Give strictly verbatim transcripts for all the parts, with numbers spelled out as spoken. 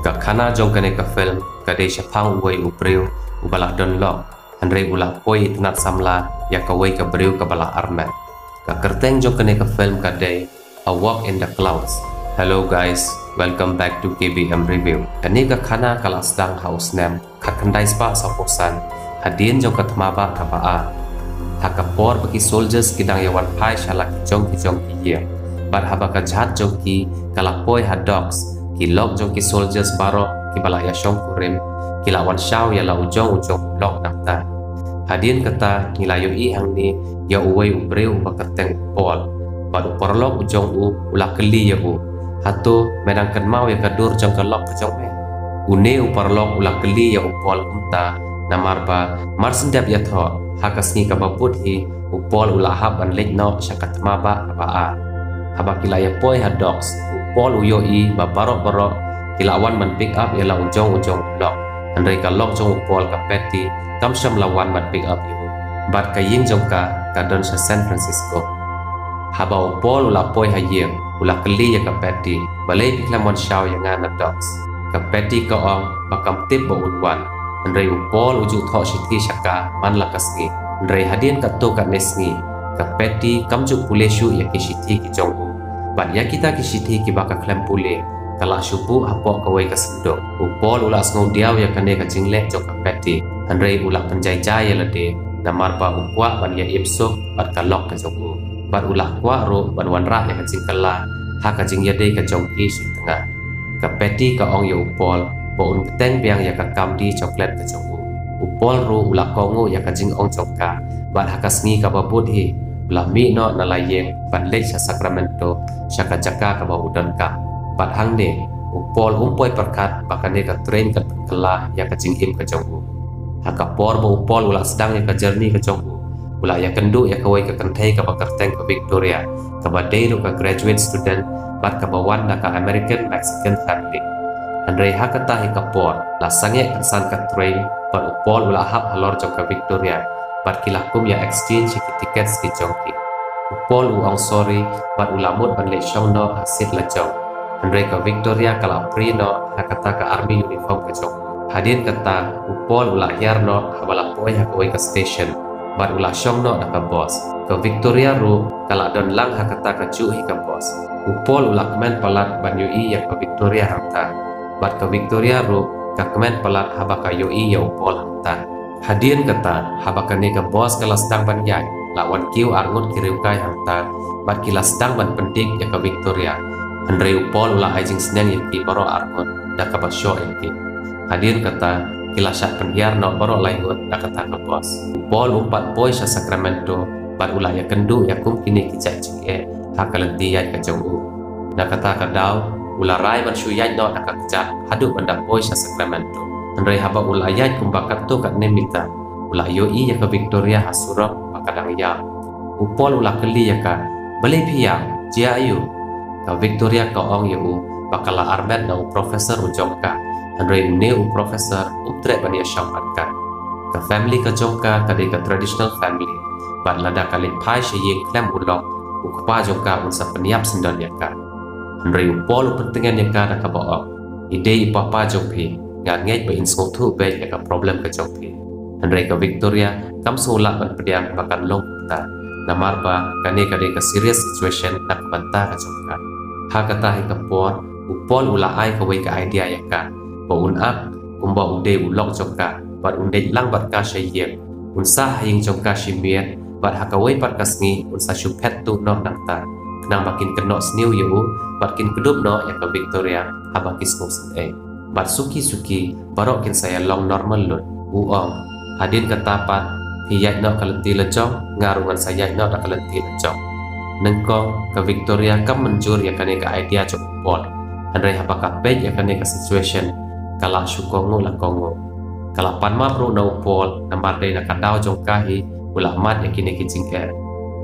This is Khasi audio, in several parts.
Ka khana jong kane ka film ka dei shaphang uwei u briew uba la don lok, hynrei u la poi itynnad samla ïa kawei ka briew kaba la armet. Ka kyrteng jong kane ka film ka dei A Walk in the Clouds. Hello guys, welcome back to K B M Review. Kane ka khana ka la sdang ha u snem khatkhyndai spah sawphew san, hadien jong ka thma bah kaba ar. Ha ka por ba ki soldiers ki dang ïa wan phai sha la ki jong ki jong ki ïing, bad haba ka jhat jong ki ka la poi ha docks, ki lok jong ki soldiers baroh kiba la ïa shong kurim ki la wan shaw ïa la u jong u jong u lok nangta. Hadien kata ngi la ïohi hangne ïa uwei u briew uba kyrteng u Paul. Bad u paralok u jong u u la kylli ïa u, "Hato me dang kynmaw ïa ka dur jong ka lok ka jong me?" Une u paralok u la kylli ïa u Paul kumta namar ba mar shen dep ïathoh, ha ka sngi kaba bud hi u Paul u la hap ban leit noh sha ka thma bah kaba ar. Haba ki la ïa poi ha docks, u Paul u ïohi ba baroh baroh ki la wan ban pick up ïa la u jong u jong u lok. Hynrei ka lok jong u Paul, ka Patty, kam shym la wan ban pick up ïa u. Bad ka ïing jong ka ka don sha San Francisco. Haba u Paul u la poi ha ïing, u la kylli ïa ka Patty, "Balei phi khlem wan shaw ïa nga na docks?" Ka Patty ka ong ba kam tip ba un wan. Hynrei u Paul u ju thoh shithi sha ka man la ka sngi. Hynrei hadien katto katne sngi, ka Patty kam ju pule shuh ïa ki shithi ki jong u. Bad ïa kita ki shithi kiba ka khlem pule ka la shu buh hapoh kawei ka synduk. U Paul u la sngewdiaw ïa kane ka jingleh jong ka Patty, hynrei u la pynjai jai ïa lade namar ba u kwah ban ïa im suk bad ka lok ka jong u. Bad u la kwah ruh ban wanrah ïa ka jingkylla ha ka jingïadei ka jong ki shi tnga. Ka Patty ka ong ïa u Paul ba un bteng biang ïa ka kam die chocolate ka jong u. U Paul ruh u la kohnguh ïa ka jingong jong ka, bad ha ka sngi kaba bud hi u la mih noh na la ïing ban leit sha Sacramento, sha ka jaka kaba u donkam. Bad hangne u Paul um poi pyrkhat ba kane ka train kan pynkylla ïa ka jingim ka jong u. Ha ka por ba u Paul u la sdang ïa ka journey ka jong u, u la ïakynduh ïa kawei ka kynthei kaba kyrteng ka Victoria, kaba dei ruh ka graduate student bad kaba wan na ka American Mexican family. Hynrei ha kata hi ka por la sangeh kynsan ka train bad u Paul u la hap halor jong ka Victoria, bad ki la kum ïa exchange ïa ki tickets ki jong ki. U Paul u ong sorry bad u la mut ban leit shong noh ha seat la jong. Hynrei ka Victoria ka la prie noh ha kata ka army uniform ka jong u. Hadien kata u Paul u la hiar noh haba la poi ha kawei ka station bad u la shong noh da ka bus. Ka Victoria ruh ka la don lang ha kata kajuh hi ka bus. U Paul u la kmen palat ban ïohi ïa ka Victoria hangta, bad ka Victoria ruh ka kmen palat haba ka ïohi ïa u Paul hangta. Hadien kata haba kane ka bus ka la sdang ban ïaid, la wan kiew arngut ki riewkai hangta bad ki la sdang ban pyndik ïa ka Victoria. Hynrei u Paul u la ai jingsneng ïa ki baroh arngut da kaba shoh ïa ki. Hadien kata ki la shah pynhiar noh baroh laingut na kata ka bus. U Paul um pat poi sha Sacramento bad u la ïakynduh ïa kum kine ki jait jingeh ha ka lynti ïaid ka jong u. Na kata ka daw u la rai ban shu ïaid noh da ka kjat haduh ban da poi sha Sacramento. Hynrei haba u la ïaid kumba katto katne mita, u la ïohi ïa ka Victoria ha surok ba ka dang ïam. U Paul u la kylli ïa ka, "Balei phi ïam? Jia aiu?" Ka Victoria ka ong ïa u ba ka la armet na u professor u jong ka, hynrei une u professor um treh ban ïashong bad ka. Ka family ka jong ka ka dei ka traditional family, bad lada ka leit phai sha ïing khlem u lok, u kpa jong ka un sa pynïap syndon ïa ka. Hynrei u Paul u pyntngen ïa ka da kaba ong, "I dei i papa jong phi, nga ngeit ba in sngewthuh beit ïa ka problem ka jong phi." Hynrei ka Victoria kam sngewlah ban pdiang ba kan long kumta, namar ba kane ka dei ka serious situation na ka bynta ka jong ka. Ha kata hi ka por u Paul u la ai kawei ka idea ïa ka ba un act kumba u dei u lok jong ka bad un leit lang bad ka sha ïing. Un sah ha ïing jong ka shi miet bad ha kawei pat ka sngi un sa shu phet tuh noh nangta, khnang ba kin kynnoh sniew ïa u bad kin kdup noh ïa ka Victoria haba ki sngewsynei. Bad suki suki baroh kin sa ïalong normal lut. U ong, "Hadien kata pat phi ïaid noh ka lynti la jong, nga ruh ngan sa ïaid noh da ka lynti la jong." Nyngkong ka Victoria kam mynjur ïa kane ka idea jong u Paul. Hynrei haba ka peit ïa kane ka situation ka la shu kohnguh la kohnguh. Ka la pan map ruh na u Paul namar dei na ka daw jong ka hi u la mad ïa kine ki jingeh.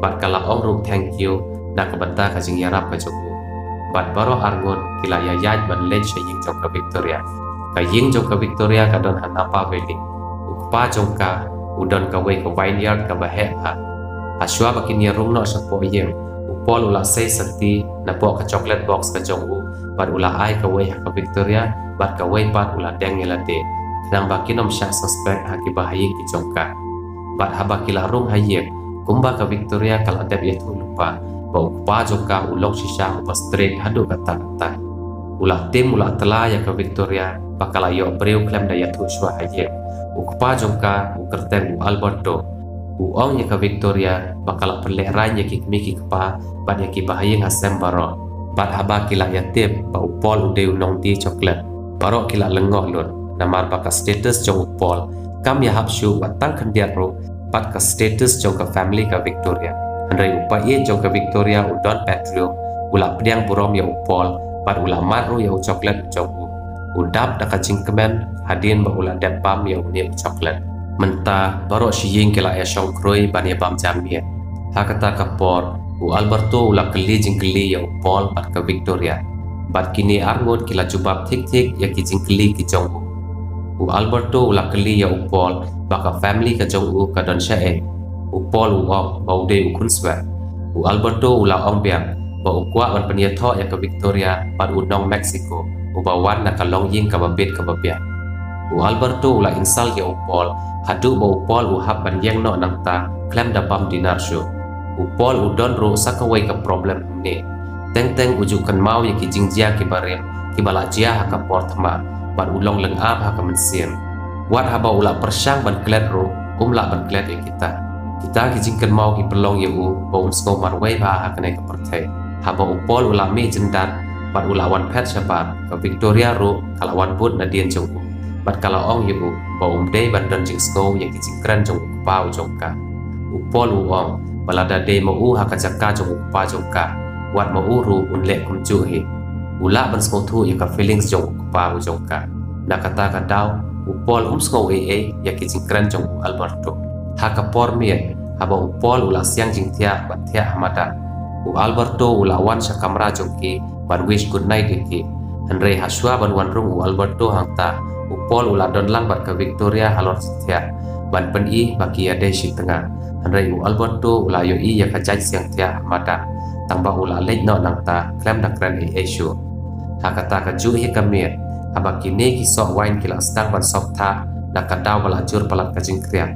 Bad ka la ong ruh thank you na ka bynta ka jingïarap ka jong u. Bad baroh arngut ki la ïaid ban leit sha ïing jong ka Victoria. Ka ïing jong ka Victoria ka don ha Napa Valley. U kpa jong ka u don kawei ka vineyard kaba heh bha. Hashwa ba kin ïarung noh shapoh ïing, u Paul u la sei sa kti napoh ka chocolate box ka jong u, bad u la ai kawei ha ka Victoria, bad kawei pat u la deng ïa lade, khnang ba kin ym shah suspect ha ki bahaïing ki jong ka. Bad haba ki la rung ha ïing, kumba ka Victoria ka la dep ïathuh lypa ba u kpa jong ka u long shisha uba strict haduh katta katta. U la tim u la tla ïa ka Victoria ba ka la ïoh briew khlem da ïathuh shuwa ha ïing. U kpa jong ka u kyrteng u Alberto. U ong ïa ka Victoria ba ka la pynlehrain ïa ki kmie ki kpa bad ïa ki bahaïing hasem baroh. Bad haba ki la ïatip ba u Paul u dei u nongdie chocolate, baroh ki la lyngngoh lut, namar ba ka status jong u Paul kam ïahap shuh wat tang khyndiat ruh bad ka status jong ka family ka Victoria. Hynrei u paid jong ka Victoria u Don Pedro u la pdiang burom ïa u Paul bad u la mad ruh ïa u chocolate u jong u. U dap da ka jingkmen hadien ba u la dep bam ïa une u chocolate. Mynta baroh shi ïing ki la ïashong khrui ban ïabam ja miet. Ha kata ka por u Alberto u la kylli jingkylli ïa u Paul bad ka Victoria. Bad kine arngut ki la jubab thik thik ïa ki jingkylli ki jong u. U Alberto u la kylli ïa u Paul ba ka family ka jong u ka don shaei. U Paul u ong ba u dei u khunswet. U Alberto u la ong biang ba u kwah ban pynïathoh ïa ka Victoria bad u nong Mexico uba wan na ka longïing kaba bit kaba biang. U Alberto u la insult ïa u Paul haduh ba u Paul u hap ban ïeng noh nangta khlem da bam dinar shuh. U Paul u don ruh sa kawei ka problem hangne. Teng teng u ju kynmaw ïa ki jingjia kiba rim kiba la jia ha ka por thma bad u long lyngngoh ha ka mynsiem. Wat haba u la pyrshang ban klet ruh um lah ban klet ïa kita. Kita ki jingkynmaw ki pynlong ïa u ba un sngew marwei bha ha kane ka pyrthei. Haba u Paul u la mih jyndat bad u la wan phet shabar, ka Victoria ruh ka la wan bud nadien jong u bad ka la ong ïa u ba um dei ban don jingsngew ïa ki jingkren jong u kpa u jong ka. U Paul u ong ba lada dei ma u ha ka jaka jong u kpa jong ka, wat ma u ruh un leh kumjuh hi. U lah ban sngewthuh ïa ka feelings jong u kpa u jong ka. Na kata ka daw u Paul um sngew ei ei ïa ki jingkren jong u Alberto. Ha ka por miet haba u Paul u la siang jingthiah ban thiah ha madan, u Alberto u la wan sha kamra jong ki ban wish good night ïa ki. Hynrei ha shuwa ban wan rung u Alberto hangta, u Paul u la don lang bad ka Victoria halor jingthiah ban pyni ba ki ïadei shi tnga. Hynrei u Alberto u la ïohi ïa ka jait siang thiah ha madan, tangba u la leit noh nangta khlem da kren ei ei shuh. Ha kata kajuh hi ka miet, haba kine ki soh wain ki la sdang ban sop thah na ka daw ba la jur palat ka jingkriang,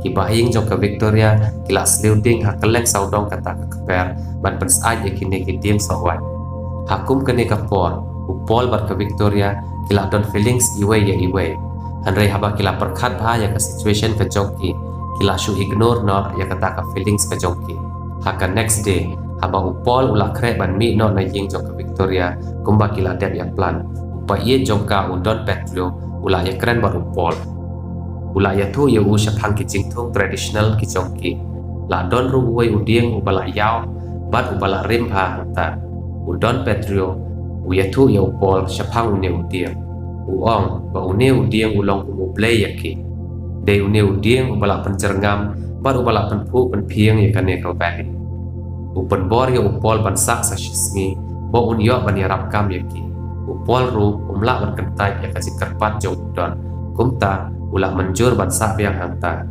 ki bahaïing jong ka Victoria ki la sliew ding ha kylleng sawdong kata ka kper ban pynsyaid ïa kine ki dieng soh wain. Ha kum kane ka por u Paul bad ka Victoria ki la don feelings iwei ïa iwei. Hynrei haba ki la pyrkhat bha ïa ka situation ka jong ki, ki la shu ignore noh ïa kata ka feelings ka jong ki. Ha ka next day, haba u Paul u la khreh ban mih noh na ïing jong ka Victoria kumba ki la dep ïa plan, u paid jong ka u Don Pedro u la ïakren bad u Paul. U la ïathuh ïa u shaphang ki jingthung traditional ki jong ki. La don ruh uwei u dieng uba la ïaw bad uba la rim bha hangta. U Don Pedro u ïathuh ïa u Paul shaphang une u dieng. U ong ba une u dieng u long kum u blei ïa ki. Dei une u dieng uba la pynjyrngam bad uba la pynphuh pynphieng ïa kane ka valley. U pynbor ïa u Paul ban sah sa shisngi ba un ïoh ban ïarap kam ïa ki. U Paul ruh um lah ban kyntait ïa ka jingkyrpad jong u Don, kumta u la mynjur ban sah biang hangta.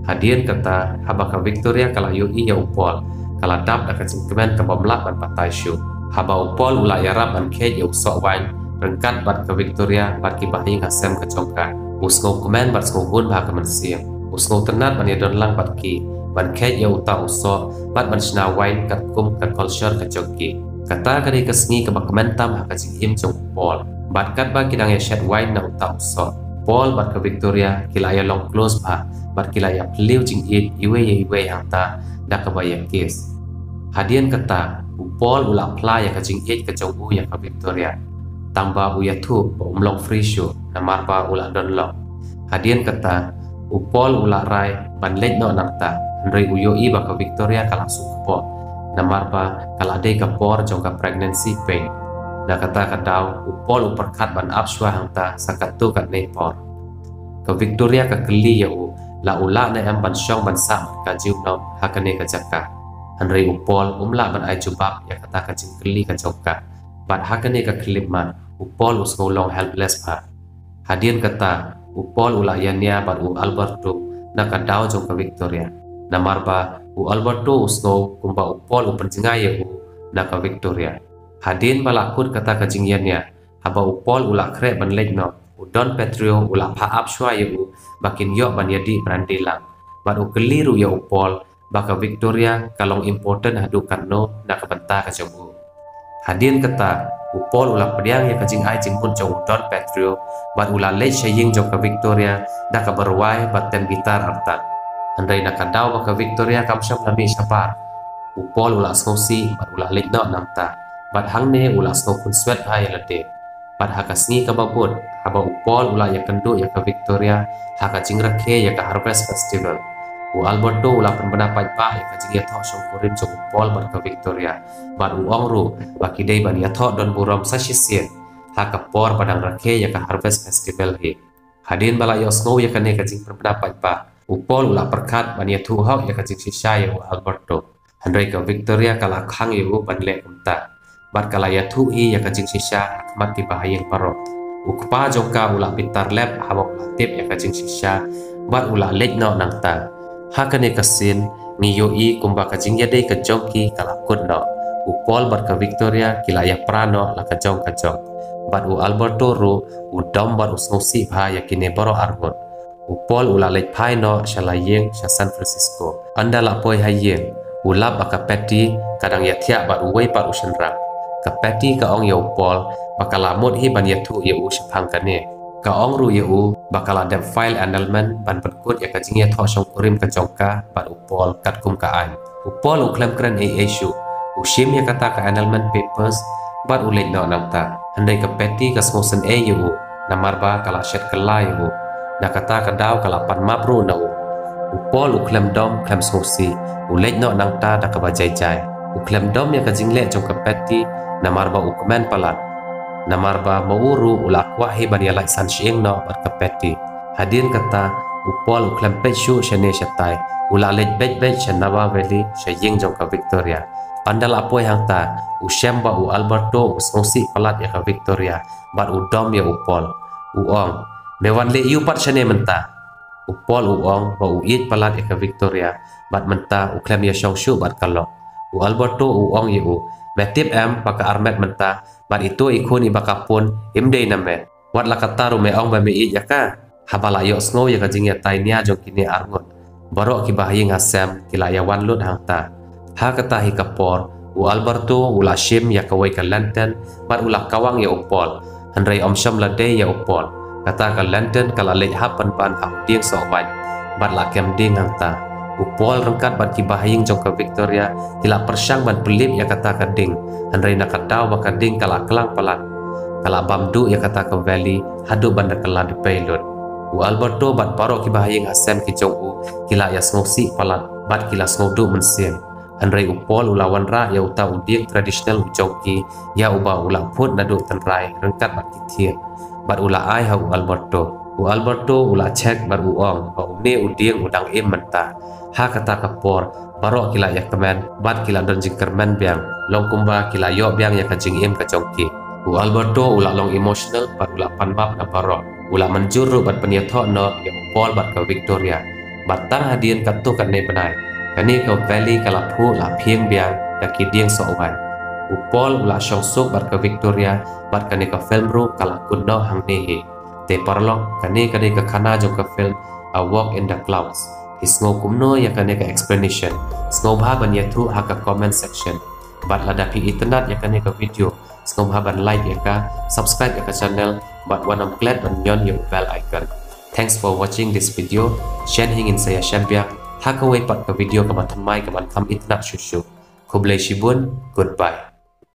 Hadien kata, haba ka Victoria ka la ïohi ïa u Paul, ka la dap da ka jingkmen kaba ym lah ban batai shuh. Haba u Paul u la ïarap ban kheit ïa u soh wain ryngkat bad ka Victoria bad ki bahaïing hasem ka jong ka, u sngewkmen bad sngewhun bha ka mynsiem. U sngewtynnat ban ïadon lang bad ki ban kheit ïa uta u soh bad ban shna wain katkum ka culture ka jong ki. Kata ka dei ka sngi kaba kmen tam ha ka jingim jong u Paul. Bad katba ki dang ïashet wain na uta u soh, Paul bad ka Victoria ki la ïalong close bha bad ki la ïaphylliew jingïeit iwei ïa iwei hangta da kaba ïa kiss. Hadien kata u Paul u la phla ïa ka jingïeit ka jong u ïa ka Victoria, tangba u ïathuh ba um long free shuh namar ba u la don long. Hadien kata u Paul u la rai ban leit noh nangta, hynrei u ïohi ba ka Victoria ka la shu kpoh namar ba ka la dei ka por jong ka pregnancy pain. Na kata ka daw u Paul u pyrkhat ban ap shuwa hangta sa katto katne por. Ka Victoria ka kylli ïa u la u lah ne em ban shong ban sah ka junom ha kane ka jaka. Hynrei u Paul um lah ban ai jubab ïa kata ka jingkylli ka jong ka. Bad ha kane ka khyllipmat u Paul u sngew long helpless bha. Hadien kata u Paul u la ïania bad u Alberto na ka daw jong ka Victoria. Namar ba u Alberto u sngew kumba u Paul u pynjngai ïa u na ka Victoria. Hadien ba la kut kata ka jingïania, haba u Paul u la khreh ban leit noh, u Don Petrio u la phah ap shuwa ïa u ba kin ïoh ban ïadih brandy lang. Bad u kylli ruh ïa u Paul ba ka Victoria ka long important haduh katno na ka bynta ka jong u. Hadien kata, u Paul u la pdiang ïa ka jingai jingmut jong u Don Petrio bad u la leit sha ïing jong ka Victoria da kaba rwai bad tem guitar artat. Hynrei na ka daw ba ka Victoria kam shym la mih shabar, u Paul u la sngewsih bad u la leit noh nangta. Bad hangne u la sngew khunswet bha ïa lade. Bad ha ka sngi kaba bud, haba u Paul u la ïakynduh ïa ka Victoria ha ka jingrakhe ïa ka Harvest Festival, u Alberto u la pynbna paidbah ïa ka jingïathoh shongkurim jong u Paul bad ka Victoria. Bad u ong ruh ba ki dei ban ïathoh don burom sa shisien ha ka por ba dang rakhe ïa ka Harvest Festival hi. Hadien ba la ïohsngew ïa kane ka jingpynbna paidbah, u Paul u la pyrkhat ban ïathuh hok ïa ka jingshisha ïa u Alberto. Hynrei ka Victoria ka la khang ïa u ban leh kumta. Bad ka la ïathuh hi ïa ka jingshisha ha khmat ki bahaïing baroh. U kpa jong ka u la bitar lep haba u la tip ïa ka jingshisha bad u la leit noh nangta. Ha kane ka sien, ngi ïohi kumba ka jingïadei ka jong ki ka la kut noh. U Paul bad ka Victoria ki la ïapra noh la ka jong ka jong. Bad u Alberto ruh u dom bad u sngewsih bha ïa kine baroh arngut. U Paul u la leit phai noh sha la ïing sha San Francisco. Ynda la poi ha ïing, u lap ba ka Patty ka dang ïathiah bad uwei pat u shynrang. Ka Patty ka ong ïa u Paul ba ka la mut hi ban ïathuh ïa u shaphang kane. Ka ong ruh ïa u ba ka la dep file annulment ban pynkut ïa ka jingïathoh shongkurim ka jong ka bad u Paul katkum ka aiñ. U Paul u khlem kren ei ei shuh. U shim ïa kata ka annulment papers bad u leit noh nangta. Hynrei ka Patty ka sngewsynei ïa u namar ba ka la shet kylla ïa u. Na kata ka daw ka la pan map ruh na u. U Paul u khlem dom khlem sngewsih, u leit noh nangta da kaba jai jai. U khlem dom ïa ka jingleh jong ka Patty namar ba u kmen palat. Namar ba ma u ruh u la kwah hi ban ïalait san shyieng noh bad ka Patty. Hadien kata, u Paul u khlem peit shuh shane shatai, u la leit beit beit sha Napa Valley sha ïing jong ka Victoria. Ynda la poi hangta, u shem ba u Alberto u sngewsih palat ïa ka Victoria bad u dom ïa u Paul. U ong, "Me wan leh aïu pat shane mynta?" U Paul u ong ba u ïeit palat ïa ka Victoria bad mynta u khlem ïashong shuh bad ka lok. U Alberto u ong ïa u, "Me tip em ba ka armet mynta bad ito i khun iba ka pun im dei na me? Wat la katta ruh me ong ba me ïeit ïa ka." Haba la ïohsngew ïa ka jingïatai nia jong kine arngut, baroh ki bahaïing hasem ki la ïawan lut hangta. Ha kata hi ka por, u Alberto u la shim ïa kawei ka lantern bad u la kawang ïa u Paul. Hynrei ym shym la dei ïa u Paul. Kata ka lantern ka la leit hap pynban ha u dieng sohwaiñ bad la kem ding hangta. U Paul ryngkat bad ki bahaïing jong ka Victoria ki la pyrshang ban pynlip ïa kata ka ding. Hynrei na ka daw ba ka ding ka la klang palat, ka la bam duh ïa kata ka valley haduh ban da kylla dpei lut. U Alberto bad baroh ki bahaïing hasem ki jong u ki la ïasngewsih palat bad ki la sngewduh mynsiem. Hynrei u Paul u la wanrah ïa uta u dieng traditional u jong ki, ïa uba u la phut naduh tynrai ryngkat bad ki thied. Bad u la ai ha u Alberto. U Alberto u la check bad u ong ba une u dieng u dang im mynta. Ha kata ka por, baroh ki la ïakmen bad ki la don jingkyrmen biang, long kumba ki la ïoh biang ïa ka jingim ka jong ki. U Alberto u la long emotional bad u la pan map na baroh. U la mynjur ruh ban pynïathoh noh ïa u Paul bad ka Victoria. Bad tang hadien katto katne bnai, kane ka valley ka la phuh la phieng biang da ki dieng sohwaiñ. U Paul u la shong suk bad ka Victoria bad kane ka film ruh ka la kut noh hangne hi. Te paralok, kane ka dei ka khana jong ka film A Walk in the Clouds. Phi sngew kumno ïa kane ka explanation? Sngewbha ban ïathuh ha ka comment section. Bad lada phi itynnad ïa kane ka video, sngewbha ban like ïa ka, subscribe ïa ka channel bad wat nym klet ban ñion ïa u bell icon. Thanks for watching this video. Shen hi ngin sa ïashem biang ha kawei pat ka video kaba thymmai kaban kham itynnad shuh shuh. Khublei shibun. Goodbye.